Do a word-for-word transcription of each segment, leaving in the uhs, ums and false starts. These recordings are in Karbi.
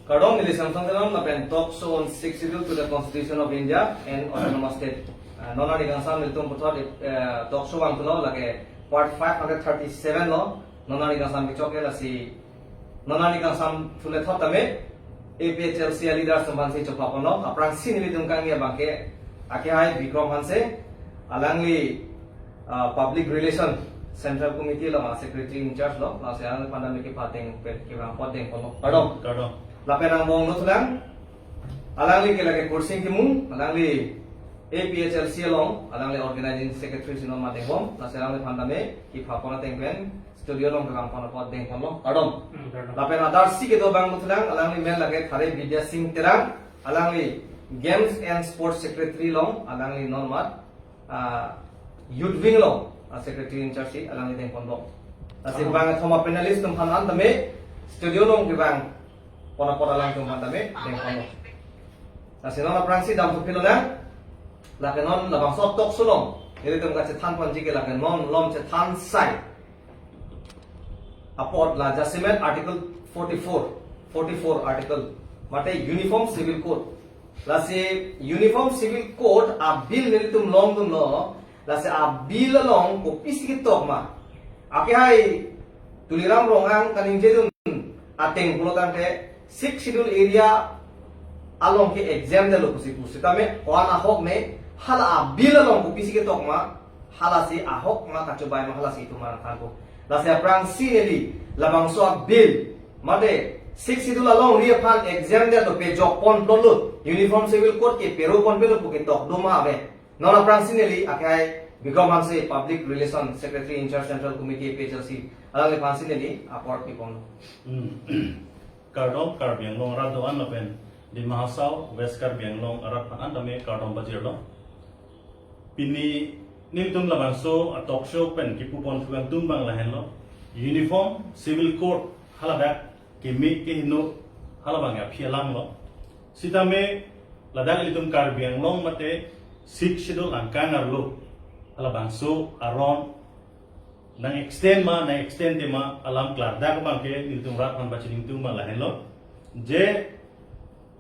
Kardom, neli Samson Teron, lapen talk show on Sixth Schedule to the Constitution of India and Autonomous State. Ah, non arni kangsam nelitum puthot, eh, talk show vangthulo, lake part five hundred thirty-seven lo, non arni kangsam kechok ke lasi, non arni kangsam thule thot tame, A P H L C a leaders atum aphansi chopha ponlo, aphrangsi nelitum kangni abangke, akehai Bikram Hanse, alangli, ah, Public Relation Central Committee along a Secretary in charge lo, lasi alangliphan tame kepha deng, kevang apot deng ponlo. Kardom. Kardom. Lapen angbong lo thulang, alangli ke lake Kursing Timung, alangli A P H L C along, alangli Organizing Secretary si non ma dengbom, lasi alangliphan tame kepha pon ateng pen studio along kevang pon apot deng ponlo. Kardom. Hmm, kardom. Lapen adarsi kedo abang lo thulang, alangli men lake Thare Bidya Sing Terang, alangli Games and Sports Secretary along, alangli non mat, ah, Youth Wing along, ah, Secretary in charge si, alangli deng ponbom. Lasi, ah, bang thoma panelist atum aphan an tame studio along kevang pon apot alangtum aphan tame deng ponlo. Lasi non aphrangsi damthu philo nang, lake non labangso talk show along nelitum kachethan ponji ke lake non malom chethan sai apot la jasemet Article forty-four, forty-four Article, mate Uniform Civil Code. Lasi Uniform Civil Code a bill nelitum longdunlo, lasi a bill along kopisi ketok ma, akehai Tuliram Ronghang kaningjedun ateng pulo tangte Sixth Schedule area along ke exempt detlo pusi pu. Sitame ko-an ahok ne, hala a bill along kopisi ketok ma, halasi ahok ma kachobei ma, halasi itum aphan thanpo. Lasi aphrangsi neli labangso a bill, mate Sixth Schedule alongri aphan exempt detlo, pejok pon plotlo, Uniform Civil Code ke pero pon plotlo pu ketok do ma ave. Non aphrangsi neli akehai Bikram Hanse, Public Relation Secretary in charge Central Committee A P H L C, alangliphansi neli apor pi ponlo. Hmm. Kardom, Karbi Anglong arat do-an lapen Dima Hasao, West Karbi Anglong arat aphan an tame kardom pajirlo. Pini nelitum labangso a talk show pen kepu pon thuan atum abang lahenlo. Uniform Civil Code haladak keme kehingno halabang aphi alamlo. Sitame ladak ilitum Karbi Anglong mate Sixth Schedule angkang arlo halabangso aron nang extend ma, nang extend te ma, alam klardak abangke nelitum rat aphan pachini atum abang lahenlo. Je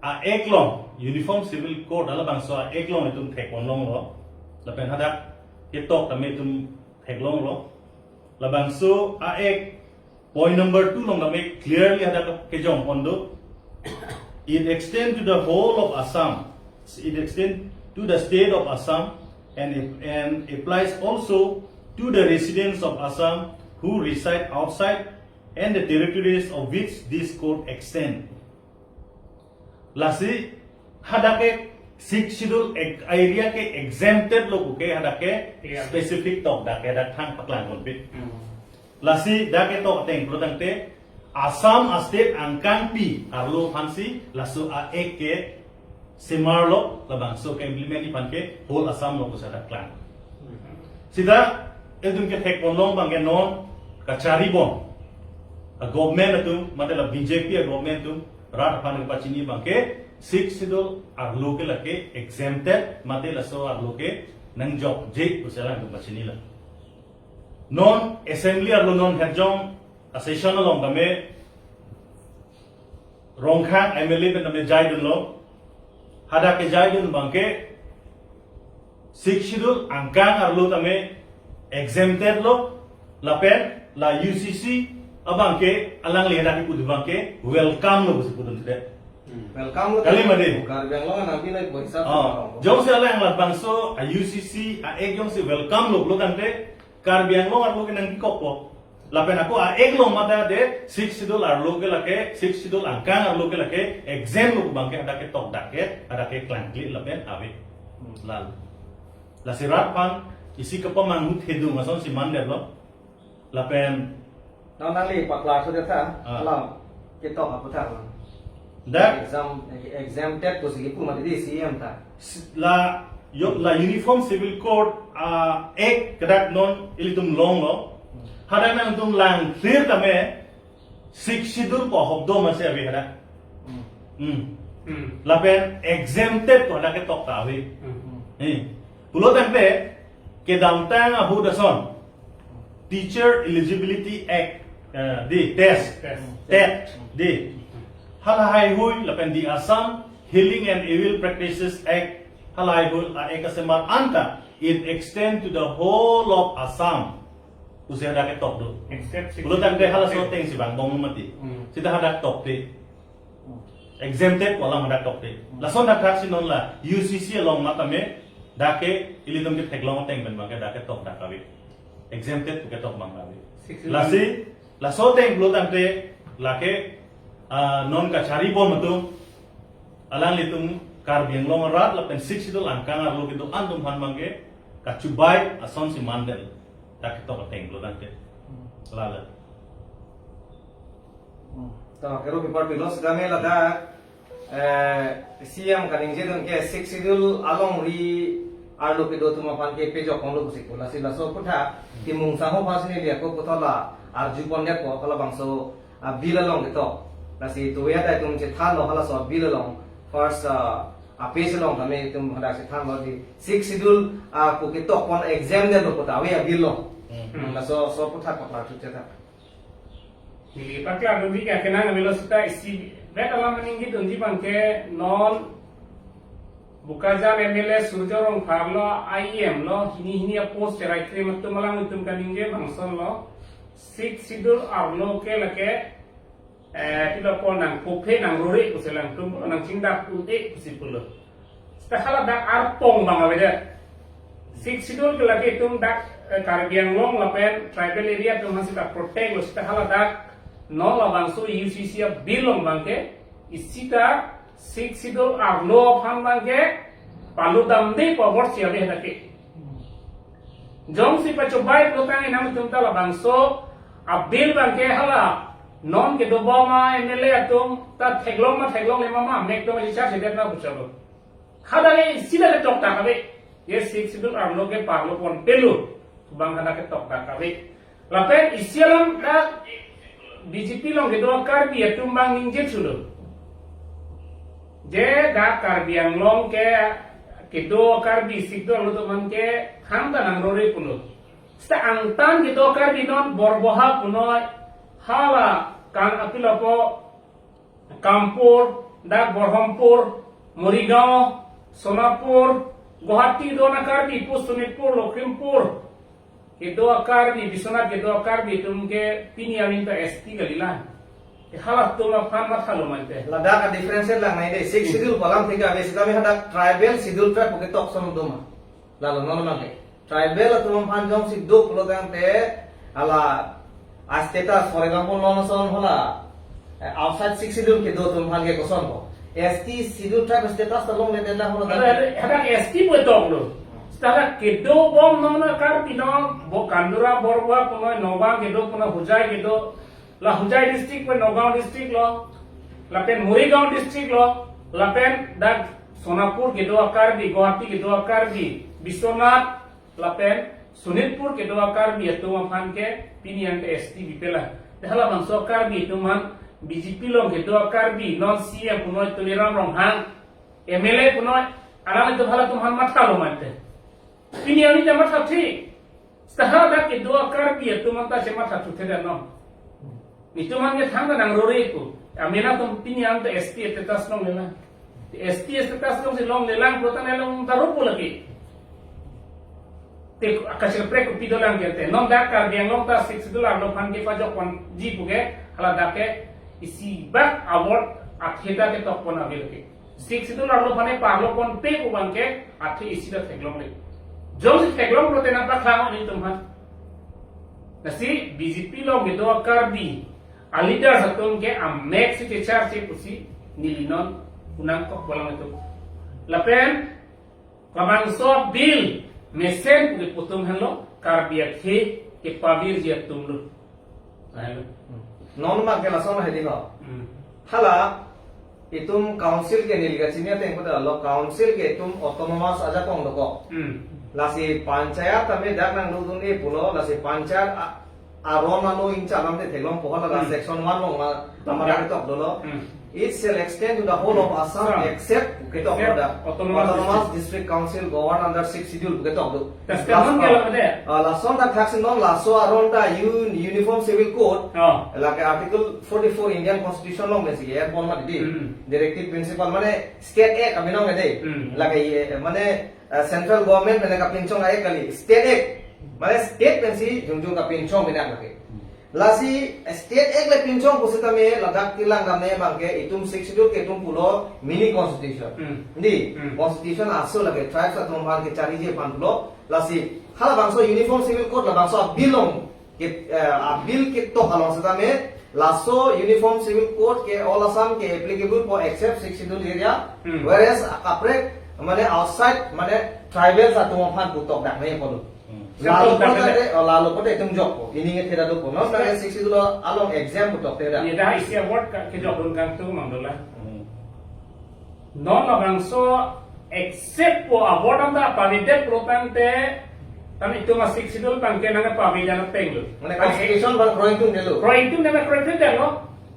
a-Act along, Uniform Civil Code halabangso a-Act along itum thek pon longlo. Lapen hadak ketok tame itum theklonglo. Labangso a-Act point number two along tame clearly hadak kejong pon do. It extends to the whole of Assam. It extends to the state of Assam and, and applies also to the residents of Assam who reside outside and the territories of which this code extend. Lasi hadak ke Sixth Schedule ek-, area ke exempted lo pu ke hadak ke, iya, specific tok dak ke dak thang paklang ponpe. Hmm. Lasi dak ketok ateng pulo tangte Assam a state angkangpi arlo aphansi laso a-Act ke semarlo, labangso ke implement ji aphan ke whole Assam lo pusi dak klang. Sita ilitum kethek pon long abangke non kachari bom a government atum, mate la B J P a government atum, rat aphan kepachini abangke Sixth Schedule arlo ke lake exempted, mate laso arlo ke nangjokje pusi alangtum pachinilo. Non assembly arlo non herjong a session along tame Rongkhang M L A pen tame jaidunlo. Hadak kejaidun abangke Sixth Schedule angkang arlo tame exempted lo, lapen la U C C abangke alangli hadak kepu abangke welcome lo pusi pudun sede. Hmm. Welcome lo. Kali made. Karbi Anglong anampi lai boisa. Oh, jongsi alang labangso a U C C a-Act jongsi welcome lo pulo tangte Karbi Anglong arlo ke nangkekokpo. Lapen ako a-Act along mate de Sixth Schedule arlo ke lake, Sixth Schedule angkang arlo ke lake exempt lo abangke hadak ketok dak ke, hadak ke klangkli lapen ave. Hmm. Lal. Lasi rat aphan isi kepamanghu thedung asonsi mandetlo. Lapen non nangli paklar sudah ta, ah, alam ketok aputhak lo. Dak exam, exempted pusi kepu mati di C M ta. S-, la, yo, la Uniform Civil Code, ah, Act kedak non ilitum longlo. Hadak nangtum lang clear tame Sixth Schedule pu ahok do masi ave hadak. Hmm. Hmm. Hmm. Lapen exempted pu hadak ketok ta ave. Hmm. Hmm. Pulo tangte kedamtang ahut ason Teacher Eligibility Act Eh, di, TES. TES. TET, di. Halahai hui lapen di Assam Healing and Evil Practices Act, halahai hui a-act asemar anta, it extend to the whole of Assam. Pusi hadak ketok do. Except six. Pulo tangte halaso ateng si bang bong mati. Hmm. Sita hadak tokte. Exempted pu alam hadak tokte. Hmm. Lason hadak si non la U C C along matame dak ke ilitum ketheklong ateng pen bang ke dak ketok dak kave. Exempted pu ketok bang kave. Six. Lasi, laso ateng pulo tangte lake, ah, non kachari bom atum, alanglitum Karbi Anglong arat lapen Sixth Schedule angkang arlo kedo-an atum aphan bang ke kachubai ason si mandel dak ketok ateng pulo tangte. Hmm. Lala. Hmm. Tama kero pipar pilo sitame ladak, eh, C M kaningje dun ke Sixth Schedule alongri arlo kedo atum aphan ke pejok konglo pusi pu. Lasi laso aphuthak Timung Sangho aphan si neli ako puthot la arju pon dia ko halabangso a-bill along ketok. Lasi tuya ta itum chethanlo halaso bill along. First, ah, a-page along kami itum hadak chethanlo di Sixth Schedule, ah, pu ketok pon exempt detlo puta ave a-bill along. Hmm. Hmm, laso, so aphuthak paklar chot chethan. Neli paklar dunji ke akenang avelo sita isi bet alam aningje dunji bang ke non Bokajan M L A Surjya Rongphar lo, I E M lo, hini hini a-post cherai krim atum alanglitum kaningje bangson lo. Sixth Schedule arlo ke lake, eh, pilo ko nangpuphe nangrore pusi alangtum nangchingdak un-e pusi pulo. Sita haladak arpong bang avedet. Sixth Schedule ke lake itum dak, eh, Karbi Anglong lapen tribal area atum aphan sita protect lo, sita haladak non labangso U C C a-bill along bang ke isi ta Sixth Schedule arlo aphan bang ke palu damde pu abor si ave dak ke. Jongsi pachobai pulo tangte nangtum ta labangso a-bill bang ke hala non kedo bom a-M L A atum ta theklong ma theklongle ma ma mek atum isi charge det na pu chalo. Hadak ke isi la ketok dak ave. Ye Sixth Schedule arlo ke palu pon pelo. Bang hadak ketok dak ave. Lapen isi alam dak B J P along kedo Karbi atum bang ningje thulo. Je dak Karbi Anglong ke kedo Karbi Sixth Schedule arlo atum aphan ke thangta nangrore pulo. Sita angtan kedo Karbi non Borboha punoi hala kan apilo po Kampur, dak Borhampur, Morigaon, Sonapur, Guwahati do na Karbi pu Sonitpur, Lakhimpur. Kedo a-Karbi, Biswanath kedo a-Karbi atum ke pini aning ta S T kalilang. Ke halatum aphan mathalo mante. Ladak a-differentiate lang nai de, Sixth Schedule pu alam thik ave sitame hadak tribal schedule tribe pu ketok ason do ma. Lalo non mangke. Tribal atum aphan jongsi do pulo tangte hala a-status, for example, non ason hala, eh, outside Sixth Schedule kedo atum aphan ke koson ko. S T Schedule tribe status ta longledet lang hala. Ada, ada, ada S T pu toklo. Sita kedo bom non a-Karbi non, bo Kandura, Borboha punoi, Nagaon kedo punoi, Hojai kedo, la Hojai district pen Nagaon district lo, lapen Morigaon district lo, lapen dak Sonapur kedo a-Karbi, Guwahati kedo a-Karbi, Biswanath, lapen Sonitpur kedo a-Karbi atum aphan ke pini ante S T bipela. Te halabangso Karbi atum aphan B J P along kedo a-Karbi non C M punoi Tuliram Ronghang, M L A punoi, alanglitum halatum aphan mathalo mante. Pini aning ta matha thik. Sita hadak kedo a-Karbi atum anta chematha thuthedet non. Itum an ke thangta nangrore pu. Amena atum pini anta S T status longlelang. S T status longsi longlelang pulo tangte long tarupo lake. Te kachirprek kopi dolang ke te. Non dak Karbi Anglong ta Sixth Schedule arlo aphan kepajok ponji pu ke haladak ke isi bak award atheta ketok pon ave lake. Sixth Schedule arlo aphan ke parlo ponpe pu bang ke athe isi ta theklongle. Jongsi theklong pulote nangpakhang ilitum aphan. Lasi B J P along kedo a-Karbi a-leaders atum ke amek si kechar si pusi neli non punang kok bolang atum. Lapen labangso bill mesen pu kepu atum henlo Karbi akhei kepavirji atum lo. Lahenlo. Non ma ke lason hedi no. Hmm. Hala itum council ke neli kachini ateng puta lo council ke itum autonomous ajakong dokok. Hmm. Lasi panchayat tame dak nangdodun-e pulo, lasi panchayat a-, Aron alo ingcha lam te theklongpo, hala Hmm. section one along ma, Tok tama ya. dak tok dolo. Hmm. It shall extend to the whole of Assam Assam. except Except ketok dak. Autonomous Autonomous District. District Council govern under Sixth Schedule ketok do. Tas Last kanon part. kela de. Ah, lason dak thaksi non laso aron ta un-, Uniform Civil Code. Oh. Lake Article forty-four Indian Constitution along besi airborne mati di. Hmm. Directive principle mane State Act abinong de. Hmm. Lake ye, mane, ah, central government mane kapinchong act kali. State Act. Mane state pensi jongjong kapinchong binak lake. Lasi State Act le pinchong pusitame ladak kelang damne abangke itum Sixth Schedule ke itum pulo mini constitution. Hmm. Di, Hmm. constitution aso lake tribes atum aphan kechariji aphan pulo. Lasi halabangso Uniform Civil Code labangso a-bill along ke, eh, a-bill ketok along sitame laso Uniform Civil Code ke all Assam ke applicable for except Sixth Schedule area, Hmm. whereas akaprek mane outside mane tribals atum aphan putok dak nangji pulo. Hmm. Lalo Satu pote, kata oh, lalo pote itum jokpo. Ini nge theda dopo. Non Satu. Nang Sixth Schedule along exam putok theda. Ye dah isi award ka kejok dun kangtung mang dola. Hmm. Non labangso except po award anta pavide pro tangte, tan itum a Sixth Schedule abangke nang pavide na peng lo. Mane constitution abang kroitum delo. Kroitum delo, kroitum delo.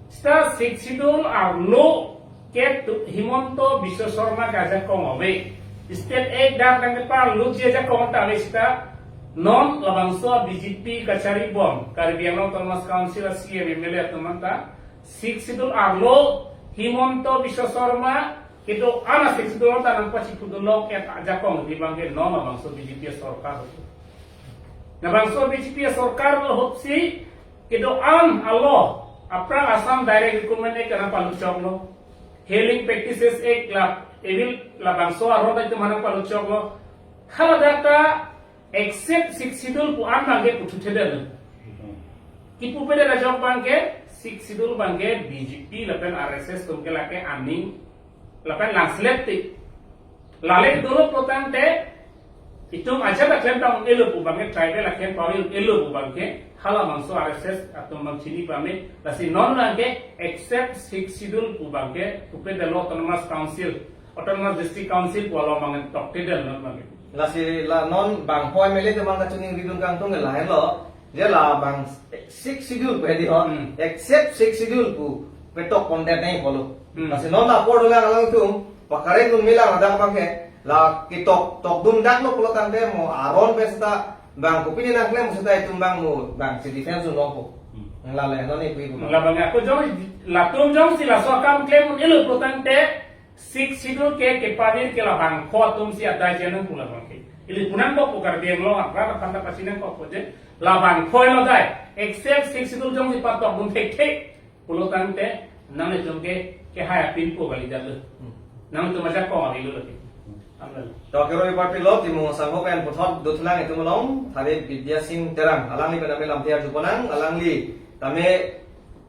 Seta Sixth Schedule arlo ke tu Himanta Biswa Sarma ke ajakong ave. State Act dak nangkeparlutji ajakong ta ave seta non labangso B J P kacharibom Karbi Anglong Autonomous Council a C M M L A atum anta Sixth Schedule arlo Himanta Biswa Sarma kedo-an a Sixth Schedule ta nangpachipudunlok et ajakong di abangke non labangso B J P sorkar. Labangso B J P sorkar lo ahutsi kedo-an alo aphrang Assam Direct Recruitment Act nangpaluchoklo. Healing Practices Act la evil labangso aron ta itum nangpaluchoklo. Haladak ta except Sixth Schedule pu an abangke puthuthedetlo. Kipupedet ajok abangke Sixth Schedule abangke B J P lapen R S S atum ke lake aning lapen langselet ti. Lale dolo pro tangte itum ajat aklem ta un-elo pu abangke, tribal aklem pawi un-elo pu abangke, halabangso R S S atum abang chini pame, lasi non abangke except Sixth Schedule pu abangke, pupe delo Autonomous Council, Autonomous District Council pu along abang tokthedetlo non abangke. Lasi la non bang hoi mele te abang kachiningridun kangtung ke lahenlo, je labang Sixth Schedule pu hedi ho, Hmm. except Sixth Schedule pu petokpondet nangji pulo. Hmm. Lasi non apor dolang alangtum, pakareng dun melang ladak abangke, la ketok, tokdun daklo pulo tangte mo aron pen seta bang kopine nangklem seta itum abang mo bang si defense un longpo. Hmm. Lale non ipu ipu. Labang ako jong, latum jongsi laso akam klem un-elo pulo tangte, Sixth Schedule ke, kepavir ke labangpho atumsi adai je nang pu labangke. Ili pu nangkokpo Karbi Anglong apran aphan ta pachinangkokpo je. Labangpho lo dai. Except Sixth Schedule jongsi patokdun thekthe pulo tangte nanglitum ke, kehai apinpo kali jalo. Hmm. Nanglitum ajakong avelo lake. Amlo. To kerovi parpilo Timung Sangho pen puthot dothulang itum along. Thari Bidya Sing Terang. Alangli pen nami lamthe arjuponang. Alangli tame,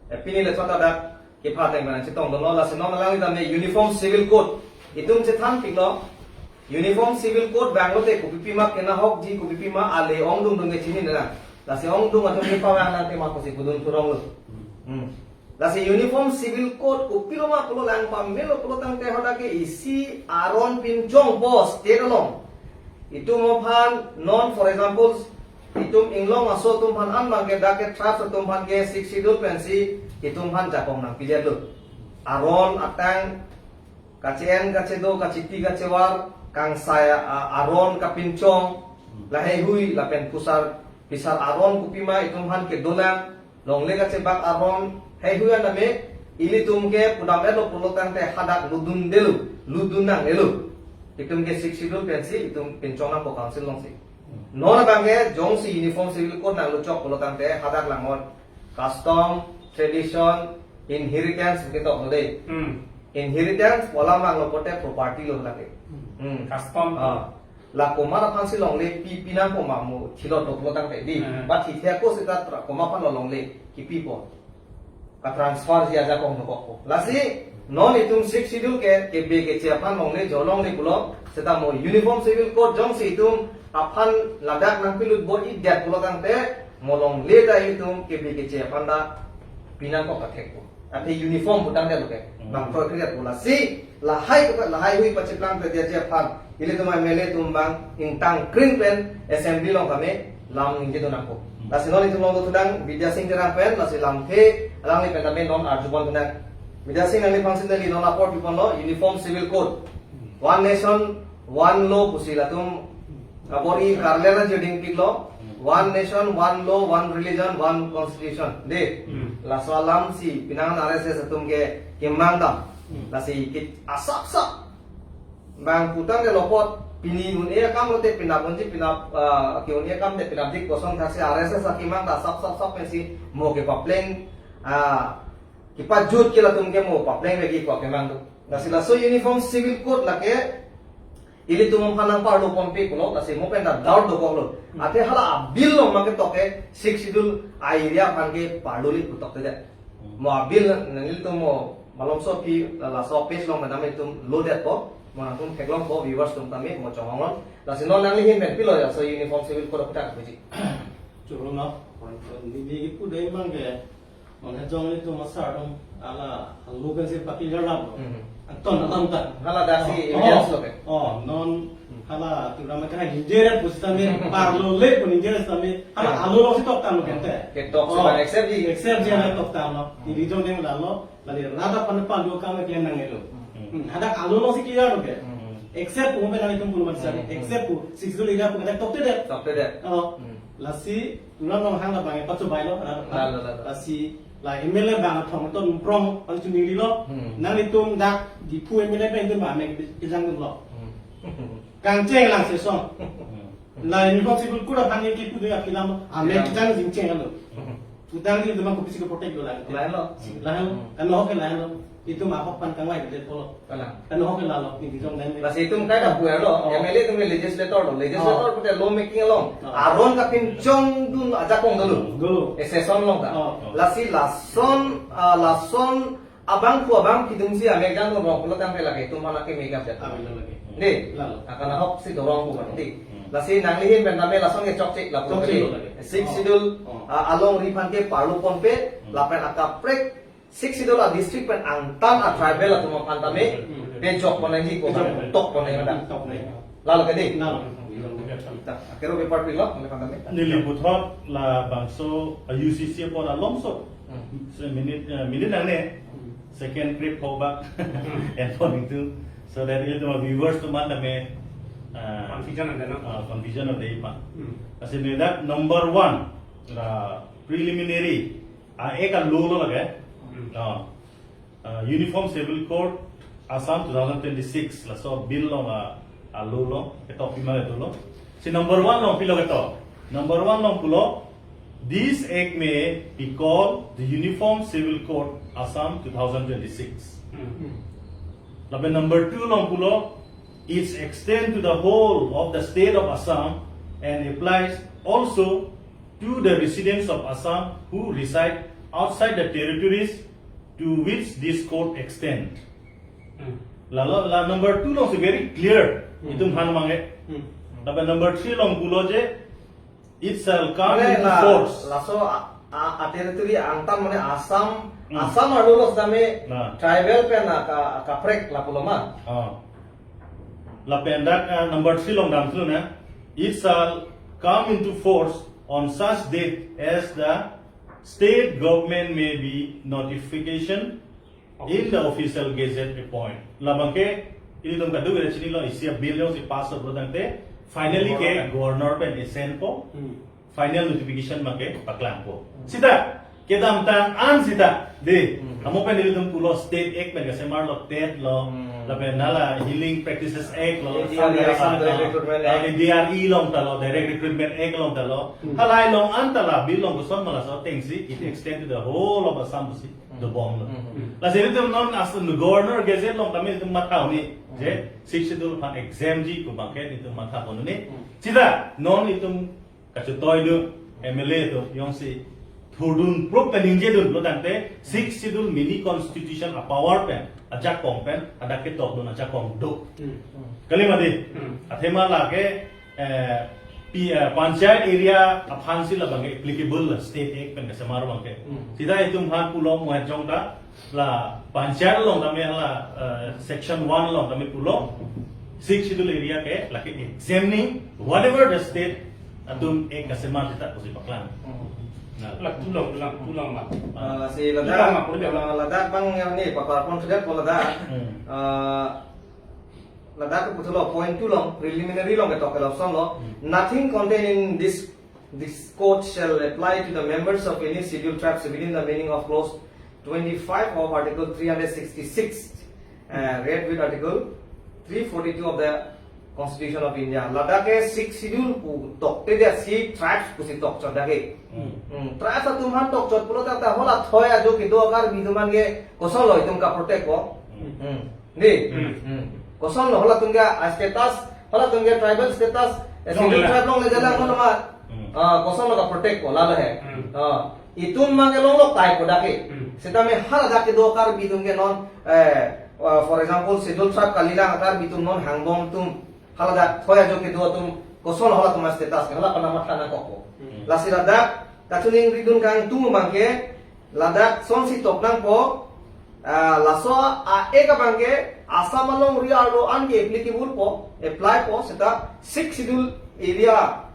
eh, pini le thot adak kepha ateng pen nangchetong dunlo, lasi non alangli tame Uniform Civil Code itum chethanpiklo. Uniform Civil Code abang lote kopipi ma kenahokji, kopipi ma ale ongdung dun ke chinine nang. Lasi ongdung atum kepavang nang tema kosi pudun thurong lo. Hmm. Lasi Uniform Civil Code kopilo ma pulo lang pamelo pulo tangte hadak ke isi aron pinchongpo state along. Itum aphan non, for example, itum inglong aso atum aphan an abangke dak ke tribes atum aphan ke Sixth Schedule pensi itum aphan jakong nangpijetlo. Aron atang kache-en kachedo, kachepi kachevar, kangsai a-, aron kapinchong, laheihui lapen pusar pisar aron kopima itum aphan kedolang, longle kachebak aron heihui an tame ilitum ke pudam-etlo pulo tangte hadak lutdundelo, lutdun nangnelo. Itum ke Sixth Schedule pensi itum pinchong nangpo council alongsi. Non abangke jongsi Uniform Civil Code nangluchok pulo tangte hadak langnon custom, tradition, inheritance ketok lo dei. Hmm. Inheritance pu alam vanglo pote property lo lake. Hmm. Hmm. Custom. Ah. La komat aphansi longle pi, pi nangpo ma mo thilot doklo tangte dei. Hmm. Ba thithe ako seta tra-, komat aphan lo longle kipipo. Ka-transfer ji ajakong dokokpo. Lasi non itum Sixth Schedule ke, kebe keche aphan longle jo longle pulo, seta mo Uniform Civil Code jongsi itum aphan ladak nangpilutbo-idet pulo tangte mo longle ta itum kebe keche aphan ta pinangkok kathekpo. Athe uniform pu tangte lo ke. Hmm. Bang kroikre pu lasi lahai ke lahaihui pachiplang pe dia aphan ilitum M L A atum abang ingtangkring pen assembly along kami lam ningjedun nangpo. Lasi non itum along dothulang Bidya Sing Terang pen, lasi lamthe alangli pen tame non arjupon thulang. Bidya Sing, nangliphan si neli non apor piponlo, Uniform Civil Code. One nation, one law pusi latum abor-i karlera joding piklo. One nation, one law, one religion, one constitution. Dei, Hmm. laso alam si penang R S S atum ke kemang dam. Hmm. Lasi ke asapsap bang putang ke lopot, pini un-e akam lote penap unji, penap, ah, ke-un-e akam te penapdik kosong thaksi R S S akemang ta asapsapsap pensi mo kepapleng, ah, kepajut ke latum ke mo papleng lagi ko kemang do. Lasi laso Uniform Civil Code lake ilitum aphan nangparlo ponpe pulo, lasi mo pen ta doubt dokoklo. Hmm. Athe hala a-bill along ma ketok ke Sixth Schedule a-area aphan ke parlole pu toktedet. Hmm. Mo a-bill nanglitum mo malomso aphi la, laso page along madam itum lodetpo, mo nangtum theklongpo, viewers atum tame mo chonghong non. Lasi non nangli ahin pen pilo laso Uniform Civil Code aphuthak puji. Choro no, neli kipu dei abang ke, non hejong ilitum asar atum hala alo pensi pakli garap lo. Hmm. Anton alam ta. Hala daksi Oh, evidence lo ke. Oh, non Hmm. hala Tripura ma kena injeret pusi tame, parlole pu injeret tame, hala Hmm. alo alongsi toktam lo kente. Ketok Oh, si bang accept ji. accept ji hala toktam lo. Hmm. Neli jong deng lalo, lali rada pan parlo kam klem nangnelo. Hmm. Hmm, hadak alo alongsi clear lo ke. Hmm. Accept pu pen nangtum pun matsa, Hmm. accept pu, Sixth Schedule area pu kadak toktedet. Toktedet. Oh, Hmm. lasi Tulam along hang labang e pacho bailo, rada pan. Lalo, lalo. Lasi la M L A bang athong ton prong, pan chuning lilo. Hmm. Nanglitum dak Diphu M L A pen itum ba mek kejang dun lo. Hmm. Kangcheng lang sesong. Hmm. La Uniform Civil Code aphan ke kipu dei apilam, amek Iya. kejang jingcheng alo. Hmm. Putang di teman kopisi ke protect do lang. Lahenlo. Lahenlo. Hmm. Kan ho ke lahenlo. Itum ahok pan kangvai bidetpo lo. Kalang. Kan ho ke lalo, neli jong deng. Lasi itum kaita puer lo, Oh. M L A atum legislator lo. Legislator Oh. pute law making along. Oh. Aron kapinchong dun ajakong dolo. Dolo. E session along ta. Oh. Lasi lason, ah, lason abangphu abangpi atum si amek jang dun rong pulo tangte lake itum aphan ke make up jat. Ah, benar lagi. Dei. Lalo. Akan ahok si dorong pu kan dei. Hmm. Lasi nangli ahin pen tame lason ke chokche lapu Chokche lagi. lo lagi. Sixth Oh. Schedule, Oh. ah, alongri aphan ke parlo ponpe, Hmm. lapen akaprek Sixth Schedule a-district pen angtan a-tribal atum aphan tame Hmm. pejok pon nangji ko Pejok pon. tok pon nangji ta. Tok nangji. Lalo ke dei? Lalo. Ta, akero bepar pilo, nangli aphan tame. Neli puthot labangso a-U C C apor alomso. Hmm. So minute, eh, minute nangne. Hmm. Second trip ho ba. Hmm. And according to, so that ilitum a-viewers atum aphan tame, eh, Confusion ante, no? eh, confusion ante ipa. Hmm. Lasi neli dak number one, la preliminary a-Act a-law lo lake. Hmm. Oh. Uh, Uniform Civil Code Assam two thousand twenty-six, laso bill along a, a-law lo, ketok pima le dolo. Si number one along pilo ketok. Number one along pulo, this act may be called the Uniform Civil Code Assam two thousand twenty-six. Hmm. Lapen number two along pulo, it's extend to the whole of the state of Assam and applies also to the residents of Assam who reside outside the territories to which this code extend. Hmm. Lalo, la number two along si very clear. Hmm. Itum aphan abang ke. Hmm. Lapen number three along pulo je, it shall come Mane into la, force. laso a, a, a-territory angtan mane Assam, Hmm. Assam arlo lo setame Nah. tribal pen aka, akaprek lapulo ma. Ah. Lapen dak, ah, number three along damthu na. It shall come into force on such date as the state government may be notification in the official gazette appoint. Labang ke, ilitum kadokave chinilo, isi a-bill jongsi pass lo tangte, finally ke Governor. governor pen i-send po, Hmm. final notification abang ke paklang po. Sita, kedamtang an sita, dei, Hmm. amo pen ilitum pulo State Act pen kasemar lo, TET lo, Hmm. lapen hala Healing Practices Act lo, A D R E, Assam Direct Recruitment Act. A D R E along ta lo, Direct Recruitment Act along ta lo, Hmm. halahai along an ta la bill along koson ma laso atengsi, it extend to the whole of Assam pusi. Hmm. Dobom lo. Hmm. Lasi itum non as the Governor Gazette along tame itum matha un-e. Hmm. Je, Sixth Schedule aphan exempt ji pu abang ke itum matha un-e. Hmm. Sita, non itum kachetoi do, M L A atum, jongsi thurdun prop pen ningjedun lo tangte, Sixth Schedule mini constitution a-power pen, ajakong pen, hadak ketok dun ajakong do. Hmm. Kali ma dei? Hmm. Athema lake, eh, pi-, eh, panchayat area aphan si labang ke applicable la State Act pen kasemar abang ke. Hmm. Sita itum aphan pulo mo hejong ta la panchayat along tame la, eh, section one along tame pulo Sixth Schedule area ke lake exempt nangji whatever the state Atum ek kasema sita pusi paklang. Hmm. Nah. Lak tulang, tulang, tulang ma. Ah, si Tulang Ladakh, ma, pura ah, Ladakh abang yang ni, papa pon sudah po Ladakh. Hmm. Ah, Ladakh ke puthot lo point two along, preliminary along ketok ke lapuson lo. Hmm. Nothing contained in this, this code shall apply to the members of any scheduled tribes within the meaning of clause twenty-five of Article three hundred sixty-six, uh, read with Article three forty-two of the Constitution of India. Ladakh ke Sixth Schedule pu tokte dia si tribes pusi tokchot dak ke. Hmm. Hmm. Tribes atum aphan tokchot pulote ta hala thoi ajo kedo a-Karbi atum aphan ke koson lo itum kaprotect po. Hmm. Hmm. Di? Hmm. Hmm. Koson lo halatum ke, ah, status, halatum ke tribal status, eh, schedule tribe along le jalan kono ma. Hmm. Ah, koson lo kaprotect po, lalo he. Hmm. Ah, itum abang ke longlok tai po dak ke. Hmm. Sitame hala dak kedo Karbi atum ke non, eh, ah, for example, schedule tribe kalilang Karbi atum non hangbom atum, hala dak thoi ajo kedo atum, koson lo halatum status ke, hala pen mathana kokpo. Hmm. Lasi ladak kachiningridun kangtung abang ke, ladak sonsi tok nangpo, ah, laso a-ek abang ke Assam alongri arlo an ke applicable po, apply po, seta Sixth Schedule area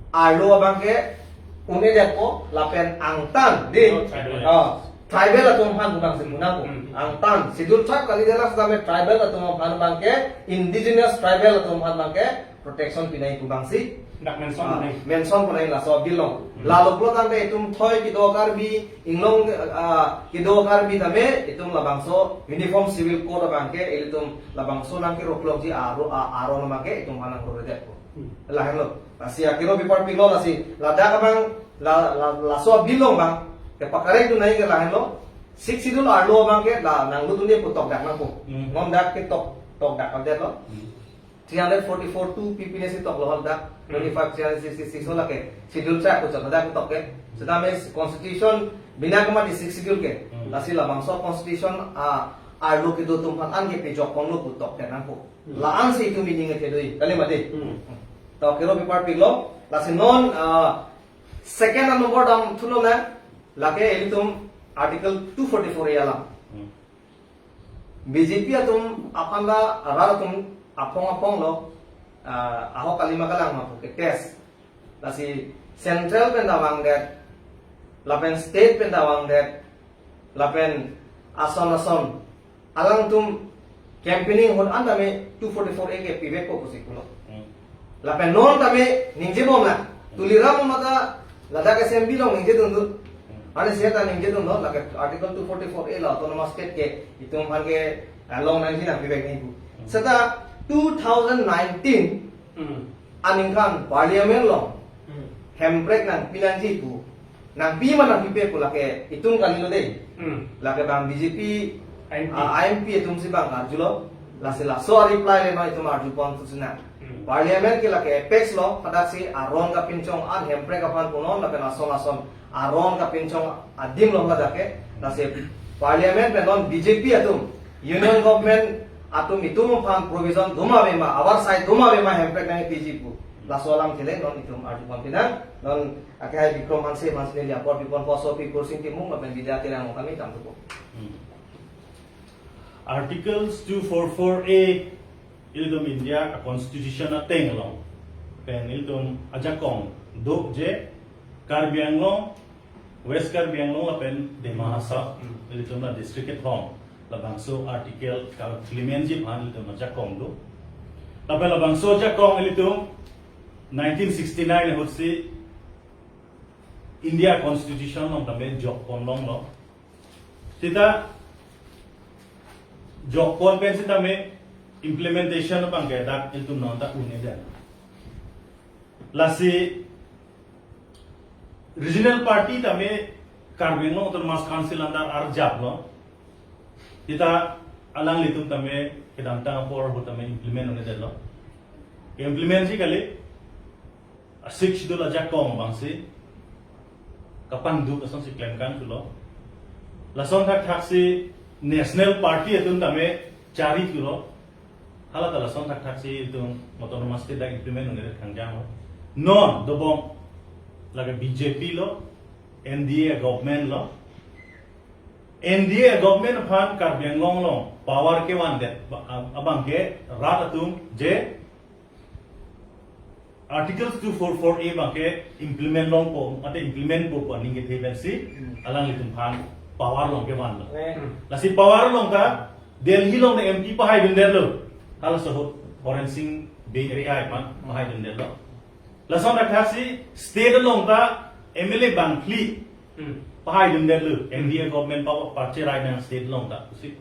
arlo abang ke un-edetpo, lapen angtan di, oh, tribal, ah, tribal atum aphan pu abang si pu nangpo. Hmm. Angtan Schedule Tribe kali jalan seta me tribal atum aphan abang ke, indigenous tribal atum aphan abang ke protection pinai pu abang si. Dak mention, ah, mention pinai laso bill along. Hmm. Lalo pulo tangte itum thoi kedo Karbi, inglong, ah, kedo Karbi tame itum labangso Uniform Civil Code abang ke ilitum labangso nangkerok-lokji aro, ah, aron abang ke itum aphan nangkroidet po. Hmm. Lahenlo. Lasi akero bipar pilo lasi ladak abang la, la, laso bill along abang ke pakarek dun nai ke lahenlo. Sixth Schedule arlo abang ke la nanglut dunde pu tok dak nangpo. Hmm. Non dak ke tok, tok dak kan lo. Hmm. Three hundred forty-four two P P N S tok lo hal dak, hmm, twenty-five three hundred sixty-six hala ke Schedule Tribe pu chot dak tok ke. Seta me Constitution bina kama di Sixth Schedule ke. Hmm. Lasi labangso Constitution a, arlo kedo atum aphan an ke pejok ponlo pu tok ke nangpo. Hmm. La-an si itum meaning ke doi. Kali mati. Hmm. To akero bipar pilo. Lasi non, ah, second a-number damthu lonang, lake ilitum Article two forty-four A alam. Hmm. B J P atum aphan la rat atum aphong aphong lo, ah, ahok kalima kalang ma pu ke test. Lasi central pen ta vangdet, lapen state pen ta vangdet, lapen ason ason alangtum campaigning ahut an tame two forty-four A ke pivekpo pusi pulo. Hmm. Lapen non tame ningjebom na. Hmm. Tuliram mata ladak assembly along ningje dundun. Hmm. Ani seta ningje dundun, lake Article two forty-four A la autonomous state ke itum aphan ke, ah, long nangji nangpivek nangji pu. Hmm. Seta two thousand nineteen, hmm, aningkan parliament along, hmm, hemprek nangpi nangji pu. Nangpi ma nangpipe pu lake itum kalilo dei. Hmm. Lake bang B J P, I M P, ah, I M P atum si bang karjulo. Lasi laso reply le non itum arju pon tu sina. Hmm. Parliament ke lake apex lo, hadak si aron kapinchong an hemprek aphan punon, lapen ason ason aron kapinchong adim lo hadak ke. Lasi parliament pen non B J P atum, union government atum itum aphan provision doma bema, our side doma bema hemprek nangpiji pu. Laso alam kele non itum arju pon pinang, non akehai Bikram Hanse, Hanse neli apor pipon poso pi Kursing Timung, lapen Bidya Terang kami tam tupo. Hmm. Articles two forty-four A ilitum India a-constitution ateng along pen ilitum ajakong do je Karbi Anglong, West Karbi Anglong lapen Dima Hasao, hmm, ilitum la district kethom labangso article ka-implement ji aphan ilitum ajakong do. Lapen labangso ajakong ilitum nineteen sixty-nine ahut si India Constitution along tame jok pon longlo. Seta jok pon pen seta me implementation abang ke dak ilitum non ta un-e det. Lasi regional party tame Karbi Anglong Autonomous Council under arjap lo. Seta alanglitum tame kedamtang apor ahut tame implement un-e det lo. Implement ji kali, a-Sixth Schedule ajakong abang si kapangduk ason si klem kangthulo. Lason thakthak si national party atum tame chari thulo. Hala ta lason thakthak si itum autonomous state dak implement un-e det kangjang lo. Non dobom lake B J P lo, N D A government lo. N D A government aphan Karbi Anglong along power kevandet ba-, ab-, abang ke rat atum je Articles two four four A abangke implement longpo, ate implement po pu aning kethe pensi, alanglitum aphan power along kevanlo. Lasi power along ta Delhi along ta M P pahaidundetlo. Halaso ahut Horensing Bey R I aphan pahaidundetlo. Lason athak si state along ta M L A bangphli pahaidundetlo. N D A government pa pacherai nang state along ta pusi.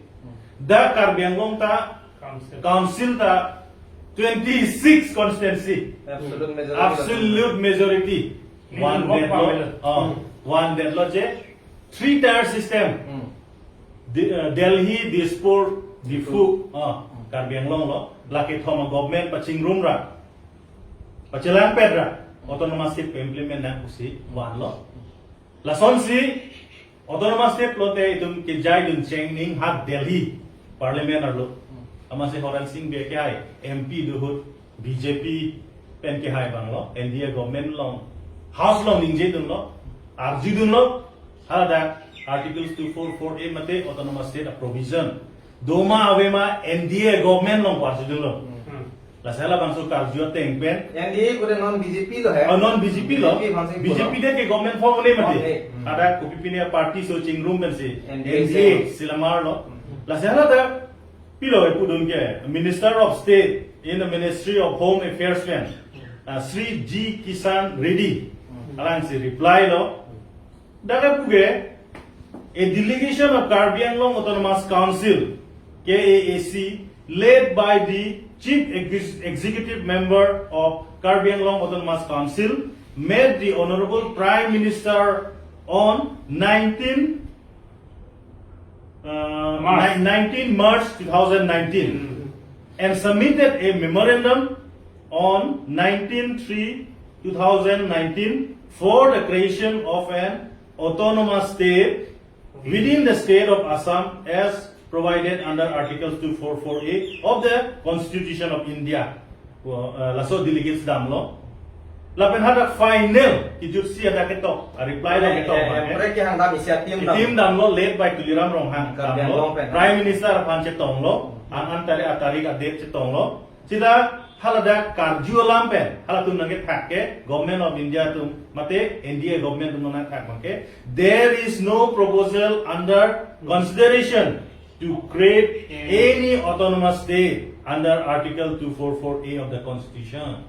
Dak Karbi Anglong ta Council. Council ta twenty-six constituency. Absolute majority. Absolute majority. One detlo. Oh, one detlo je three tier system. Di-, uh, Delhi, Dispur, Diphu, uh, Karbi Anglong lo. Lake thom a-government pachingrum ra, pachelangpet ra, autonomous state implement nang pusi vanlo. Lasonsi autonomous state lote itum kejaidun chengning ha Delhi parliament arlo. Amatsi Horensing Bey kehai M P do ahut B J P pen kehai abanglo, N D A government along, House along ningjedunlo, arjudunlo, hadak Articles two four four A mate autonomous state a-provision doma avema N D A government along arjudunlo. Lasi halabangso karju ateng pen. N D A pura non B J P lo he. Oh, non B J P lo. B J P aphansi B J P pulo. Deke government form un-e mati. Un-e. Ada kopi pine party so chingrum pensi N D A N D A si. Selamar lo. Lasi hala ta pilo e pudun ke Minister of State in the Ministry of Home Affairs pen, uh, Shri G Kishan Reddy. Alangsi reply lo. Dak pu ke, a delegation of Karbi Anglong Autonomous Council, K A A C, led by the Chief Ex-, Executive Member of Karbi Anglong Autonomous Council, met the Honorable Prime Minister on nineteen, uh, March. Ni-, nineteen March two thousand nineteen, and submitted a memorandum on nineteen three two thousand nineteen for the creation of an autonomous state within the state of Assam as provided under Articles two four four A of the Constitution of India. Wa-, eh, laso delegates damlo. Lapen hadak final kijutsi hadak ketok, a reply lo ketok. Eh, eh, abang, eh. Hemprek kehang dam isi a-team dam. Team damlo led by Tuliram Ronghang Karbi damlo. Anglong pen. Prime Minister aphan chetonglo. An an tarik a tarik a date chetonglo. Sita haladak karju alam pen, halatum nangkethak ke, Government of India atum, mate N D A government atum nangkethak abang ke, there is no proposal under consideration to create any autonomous state under Article two four four A of the Constitution.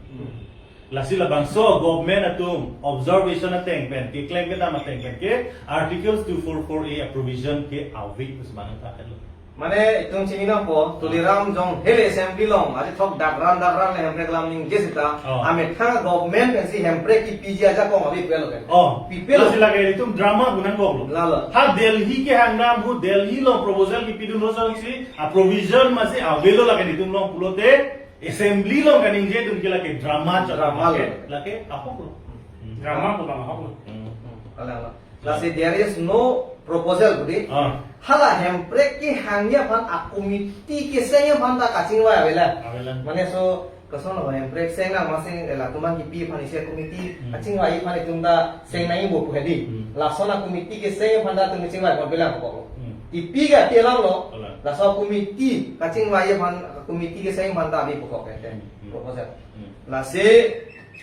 Lasi labangso government atum observation ateng pen, keklem kedam ateng pen ke, Articles two four four A a-provision ke avedet pusi manang ta lo. Mane itum chinine po, Tuliram jong hele assembly along, adi thok dakran dakran le Hemprek alam ningje sita, oh, amethang government pensi Hemprek kipiji ajakong ave pelo kan. Oh, pipelo. Lasi lake itum drama pu nangkoklo. Lalo. Ha Delhi kehang dam pu Delhi along proposal kipidun lo asonsi, a-provision masi avelo lake itum along pulote, assembly along kaningjedun ke lake drama chot. Drama lo. Lake, lake ahok lo. Drama pu bang ahok lo. Hmm. Hmm. Ala, ala. Lasi there is no proposal pu di. Ah. Hala Hemprek kehangji aphan a-committee kesengji aphan ta kachingvai avelang. Avelang. Mane so, koson lo Hemprek seng nang masi latum an kipi aphan isi a-committee, hmm, kachingvai aphan itum ta seng nangji pu hedi. Hmm. Lason a-committee kesengji aphan ta itum kachingvai pon pelang kok. Hmm. Kipi ke ati alam lo. Alang. Laso a-committee kachingvai aphan, committee kesengji aphan ta ave pu kok ke. Hmm. Proposal. Hmm. Lasi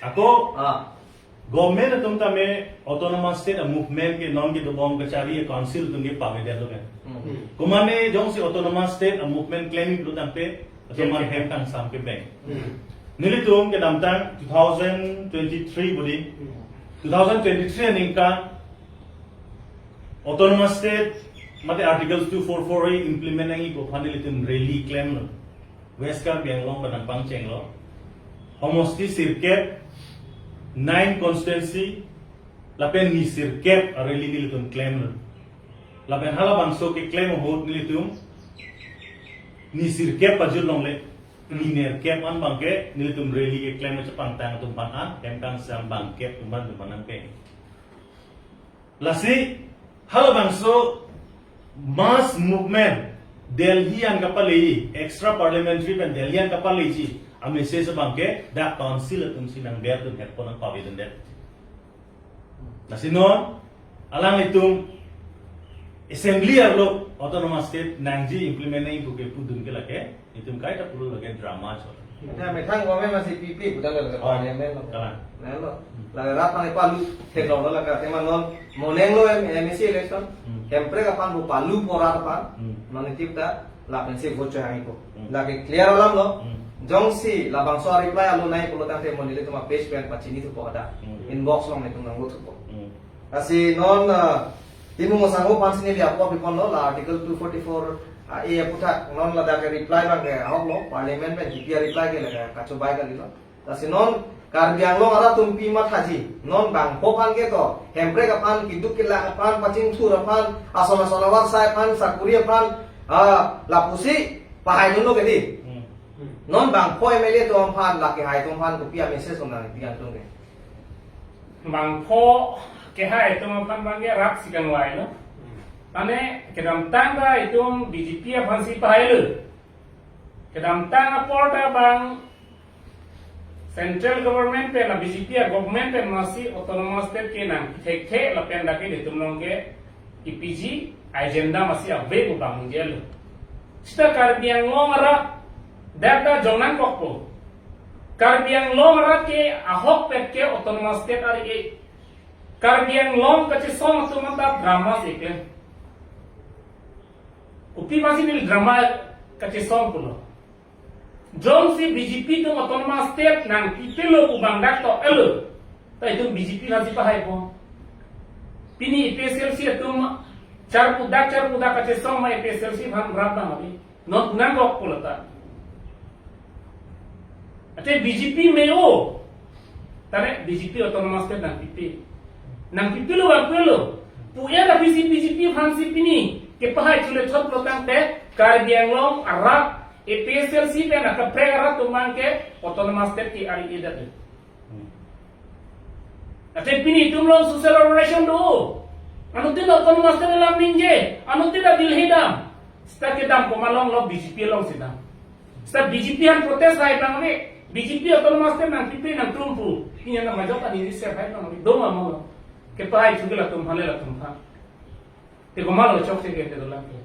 ako, ah. Government atum tame autonomous state a-movement ke non kedobom kachari a-council atum ke pavedetlo kan. Hmm. Komane jongsi autonomous state a-movement claim lo tangte, atum man hem kangsam kebeng. Hmm. Nelitum kedamtang two thousand twenty-three pu di. Hmm. Two thousand twenty-three aningkan autonomous state mate Article two four four A implement nangji pu aphan nelitum rally klemlo. West Karbi Anglong pen nangpangchenglo. Homosti sirkep, nine constituency, lapen ni sirkep a-rally nelitum klemlo. Lapen halabangso keklem ahut nelitum ni sirkep pajut longle, ni nerkep an abang ke nelitum rally keklem chepangtang atum aphan an, hem kangsam bangkep atum aphan atum aphan nangpeng. Lasi, halabangso mass movement, Delhi an kapaleji, extra parliamentary pen Delhi an kapaleji, a-message abang ke, dak council atum si nang ber atum headphone nangpavedundet. Lasi non, alanglitum, Assembly arlo autonomous state nangji implement nangji pu ke pudun ke lake, itum kaita pulo lake drama chot. Nah, methang kome masih pipi, bukan lake Oh, parliament lo. Kalang. Nah, lo. Hmm. Lake rat pang palu, theklong lo lake, tema non, moneng lo M-, M A C election, Hmm. Hemprek aphan bu palu porat aphan, Hmm. non itip ta, lapen si vote chohang iko. Hmm. Lake clear alam lo, Hmm. jongsi labangso reply alo nai pulo tangte mo nelitum a page pen pachini thupo ada. Hmm. Inbox along nelitum nang thupo. Hmm. Lasi non, ah, Timung Sangho aphan si neli apo piponlo, la Article two forty-four A aputhak non ladak ke reply abang ke ahok lo, Parliament pen kipi a reply ke lake kachobai kalilo. Lasi non Karbi Anglong arat atum pi mathaji, non bangpho aphan ke to, Hemprek aphan, keduk kelak aphan, pachingthur aphan, ason ason avarsai aphan, sakuri aphan, ah, lapusi pahai dunlo ke di. Hmm. Non bangpho M L A atum aphan, lake hai atum aphan, kopi a message ko nangpi nangtum ke. Bangpho kehai atum aphan abang ke rat si kangvai lo. Mane kedamtang ta itum B J P aphan si pahai lo. Kedamtang apor ta bang central government pen la B J P a government pen masi autonomous state ke nangpi thekthe lapen dak ke itum along ke I P G agenda masi ave pu bang jelo. Sita Karbi Anglong arat dak ta jong nangkokpo. Karbi Anglong arat ke ahokpet ke autonomous state ari e. Karbi Anglong kachesong atum anta drama si klem. Kopi masi neli drama kachesong pulo. Jongsi B J P atum autonomous state nangpipilo pu bang dak to elo. Ta itum B J P aphan si pahaipo. Pini A P H L C atum charpu dak charpu dak kachesong ma A P H L C aphan rat abang abi. Non nangkok pulo ta. Ate B J P me-o. Tane B J P autonomous state nangpipe. Nangpipilo bang pulo. Pu ya tapi si B J P aphan si pini kepahai chule chot pulo tangte Karbi Anglong arat A P H L C pen akaprek arat atum abang ke autonomous state ke ari e dak. Hmm. Ate pini itum along social organization do. Anuttin autonomous state alam ningje, anuttin ta Delhi dam. Sita kedam komat along lo B J P along si dam. Sita B J P aphan protest hai abang ave, B J P autonomous state nangpipe nangtrumphu. Pini nang majok ani reserve hai abang ave. Do ma mo lo. Kepahai chukil atum hale atum ha. Te komatlo chokche ke te dolang ke.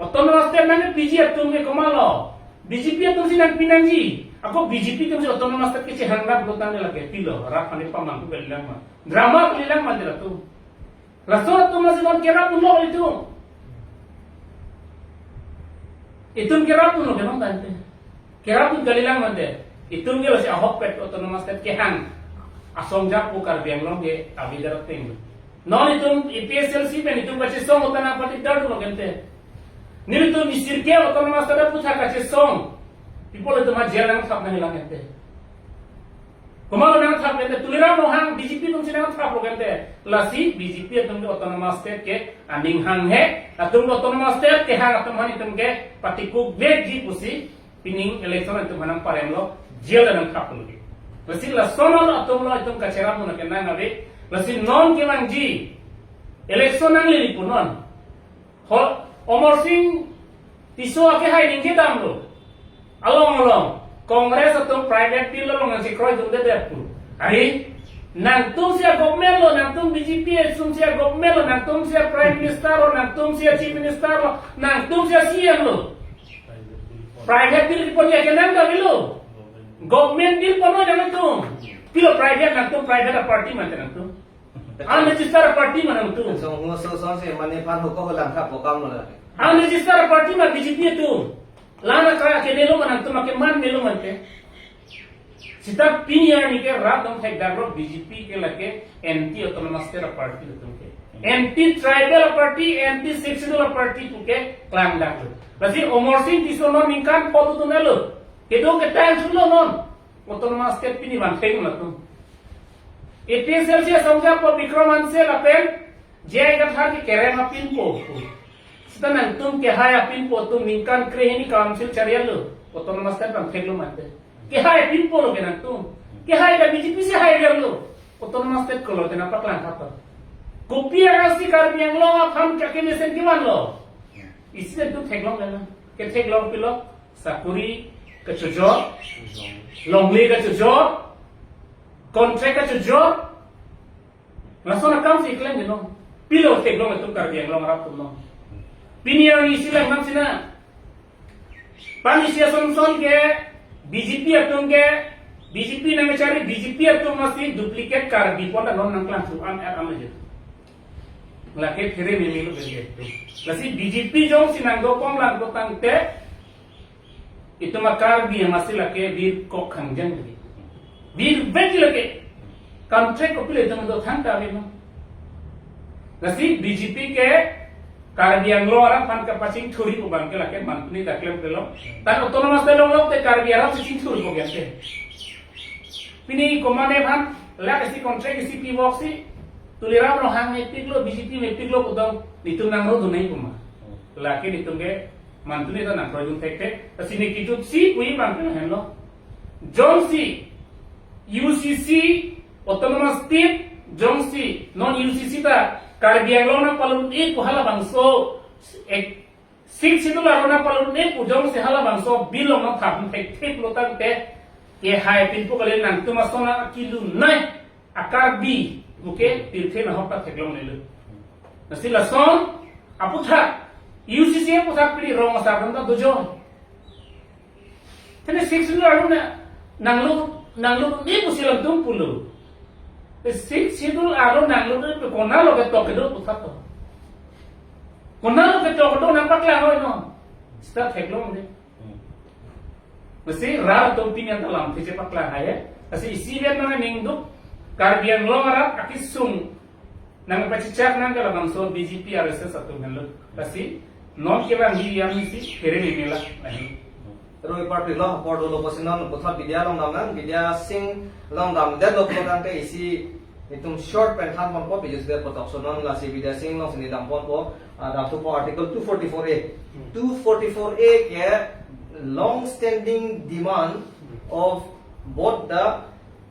Autonomous state nangpiji atum ke komatlo. B J P atum si nangpi nangji. Ako B J P atum si autonomous state kechehang dak pulo tangte lake pilo. Rat aphan pamanghu kalilang ma. Drama kalilang ma te latum. Laso atum si non kerap pulo itum. Itum kerap pulo ke non tangte. Kerap pun kalilang mante. Itum ke lasi ahokpet autonomous state kehang asong japo Karbi Anglong ke avi dak peng. Non itum A P H L C pen itum kachesong utana patik dar lo kente. Nelitum isir ke autonomous state aputhak kachesong. People itum ha jail nangthap nanglang kente. Komatlo nangthap kente, Tuliram Ronghang B J P atum si nangthap lo kente. Lasi B J P atum ke autonomous state ke aning hanghe, atum ke autonomous state kehang atum aphan itum ke patikuk vekji pusi pining election itum aphan nangparemlo, jail ta nangthap lo ke. Lasi lason atum lo itum kacherap lo ke nang ave, lasi non kevangji election nanglele pu non. Ho, Amarsing Tisso akehai ningje damlo. Along along Congress atum private bill along nangchekroidunde det pu. Ari, nangtum si a government lo, nangtum B J P atum si a government lo, nangtum si a prime minister lo, nangtum si a chief minister lo, nangtum si a C M lo. Private bill kepon ya kenang ta bilo. Government bill pon ya nangtum. Pilo private nangtum, private a party mante nangtum. Unregistered party ma nangtum. So, ngo so, so, si, mane pan hoko holang kha pokam lo la. Unregistered party ma B J P atum. Lana ka ke nelo ma nangtum, ke man nelo mante. Sita pini arni ke rat dong thek dang lo B J P ke lake anti autonomous state party lo tum ke. Anti tribal party, anti sixth schedule party pu ke klang dang lo. Lasi Amarsing Tisso non ningkan pho tu nelo. Kedo ketang sulo non. Autonomous state pini van theng latum. A P H L C asong japo Bikram Hanse lapen J I Kathar ke kerem apinpo. Sita nangtum kehai apinpo atum ningkan krehini council charialo. Autonomous state van theklo mante. Kehai apinpo lo ke nangtum. Kehai ta B J P si haiverlo. Autonomous state ko lo te nangpaklang kapa. Kopi arasi Karbi Anglong aphan kake mesen kevanlo. Isi nangtum theklong ke na. Ketheklong pilo. Sakuri kachojor, longle kachojor, contract kachojor. Lason akam si klem dino. Pilo theklong atum Karbi Anglong arat atum no. Pini arni isi lang nam sina. Pini isi asonson ke B J P atum ke, B J P nangchari B J P atum masi duplicate Karbi pon ta non nangklang su an er am aja. Lake phere meme lo berge. Lasi B J P jongsi nangdobom lang ko tangte, itum a-Karbi masi lake bir kok hangjang lake. Bir bek lake. Contract kopilo itum do thangta ave no. Lasi B J P ke Karbi Anglong arat aphan kapachingthurji pu abang ke lake manpuni ta klemklelo. Tan autonomous state longlok te Karbi arat si chingthurpo ke ante. Pini komatne aphan lake si contract si pivok si Tuliram Ronghang mepiklo, B J P mepiklo pu tong, itum nangrudun nangji pu ma. Lake itum ke manpuni ta nangkroi dun thekthe. Lasi ne kejutsi puji abang ke lahenlo. Jongsi U C C, Autonomous State, jongsi non U C C ta Karbi Anglong nangpalun-e pu halabangso ek Sixth Schedule aron nangpalun-e pu jongsi halabangso bill along nangthap thekthe pulo tangte, kehai pinpo kali, nangtum ason akilunai a-Karbi puke pirthe nahok ta theklonglelo. Lasi lason aputhak, U C C aputhak pini rong asar atum ta dojoi. Tene Sixth Schedule aron nanglut, nanglut-e pusi latum pulo. Sixth Schedule aron nanglut-e pu konatlo ketok kedo puthot to. Konatlo ketok kedo nangpaklang oi no. Seta theklongle. Masi rat atum pini anta lamthe chepaklang hai. Lasi isi vet nangning duk Karbi Anglong arat akesung nangpachechak nang ke labangso B J P R S S atum henlo. Lasi non kevangji arni isi phere meme lo lahenlo. Roi party lo apor dolo pusi non puthot Bidya along damnang, Bidya Sing along damdetlo pulo tangte isi itum short pen thanponpo, pijus der potok so non lasi Bidya Sing alongsi ne damponpo, ah, damthupo Article two forty-four A. Hmm. Two forty-four A ke long standing demand of both the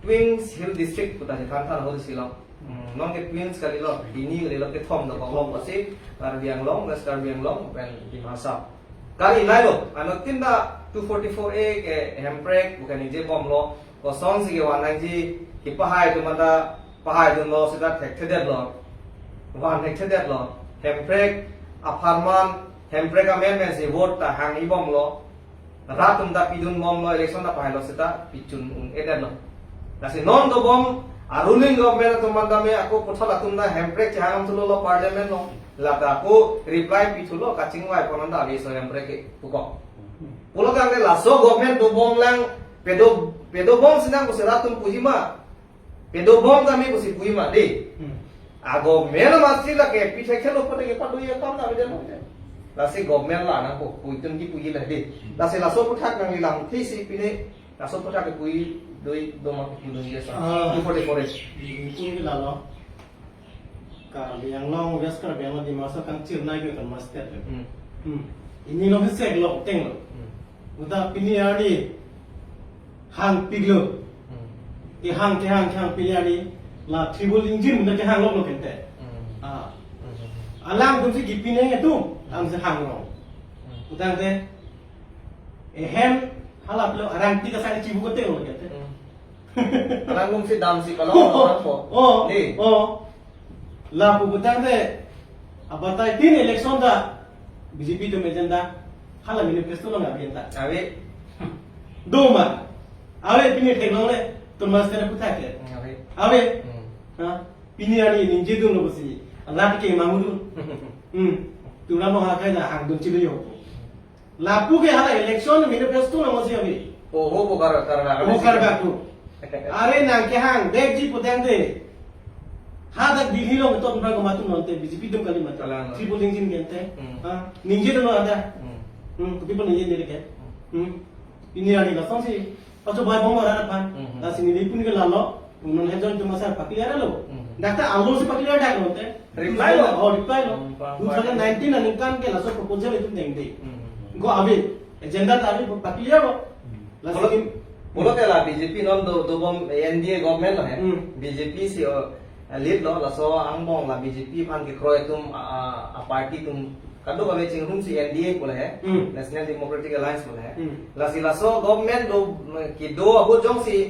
Twins Hill District puta si than than ho si lo. Hmm, non ke Twins kalilo, bini kalilo, kethom dokok lo pusi Karbi Anglong, West Karbi Anglong pen Dima Hasao. Kali lailo, anuttin ta two forty-four A ke hemprek, bukan ningje bomlo, kosonsi kevan nangji, kepahai atum anta pahai dunlo, seta thekthedetlo. Van thekthedetlo. Hemprek apharman, hemprek amen men si vote ta hangji bomlo. Rat atum ta pidun bomlo, election ta pahailo seta pichun un-edetlo. Lasi non dobom, a ruling government atum anta me ako puthot atum ta hemprek chehang thulo lo parliament lo. Lata ako reply pithulo, kachingvai pon anta ave so hemprek ke puko. Pulo tangte laso government dobom lang, pedo, pedobom sinang pusi rat atum puji ma. Pedobom tame pusi puji ma de. Hmm. A government masi lake pithek thelo pote kepado ye kam na beden. Lasi government la nangpo, puitun kipuji la de. Lasi laso aputhak nangli lamthe si pine, laso aputhak kipuji doi doma kipu doi jesa. Ah. Two forty-four A. Di ingkung lalo. Karbi Anglong, West Karbi Anglong, Dima Hasao kangchirnei ke kan master. Hmm. Hmm. Ini lo sek lo teng lo. Hmm. Uta pini arni hangpiklo. Hmm. Kehang, kehang, kehang pini arni la triple engine na kehang lo lo kente. Hmm. Ah. Hmm. Alangtum si kipine itu, ang si hang lo. Hmm. Utangte, ehem, halaplo, arang tiga sang chibu kente lo kente. Hmm. Alangtum si damsi kalau Oh, orang po. Oh, Di. Oh. Lapu putangte, abatai tin election ta B J P atum agenda, hala manifesto lo nggak bienta. Ave. Doma. Ave pini theklongle, tun master aputhak ke. Ave. Ave. Hmm. Ha? Pini arni ningje dunlo pusi. Alat ke mangdun. Hmm. Turam Ronghang akhai ta hangdun chilo yo. Lapu ke hala election manifesto lo mo si ave. Oh, ho, ho, kar, kar, kar, Oh, kar, kar, kar. Are nangkehang, dekji putangte. Hadak Delhi lo betok bang komatum nonte, B J P atum kali mati. Kalang. Triple engine kente. Hmm. Ha? Ningje dunlo ada. Hmm. Hmm, kopi pon ningje neli ke. Hmm. Pini arni lasonsi. Pacho bai bom ora pan. Hmm. Lasi neli pun ke lalo. Unon hejon cuma sa pakiliar lo. Hmm. Dakta alo si pakiliar dak nonte. Reply lo. Oh, reply lo. Hmm, paham, paham. Two thousand nineteen aningkan ke laso proposal itum dengde. Hmm. Go ave. Agenda ta ave pakiliar lo. Hmm. Lasi Pulo, pulote la B J P non do, dobom N D A government lo he. Hmm. B J P si, oh, lead lo, laso angbong la B J P aphan kekroi atum, a, a, a party atum kadokave chingrumsi N D A pulo he. Hmm. National Democratic Alliance pulo he. Hmm. Lasi laso government do, kedo ahut jongsi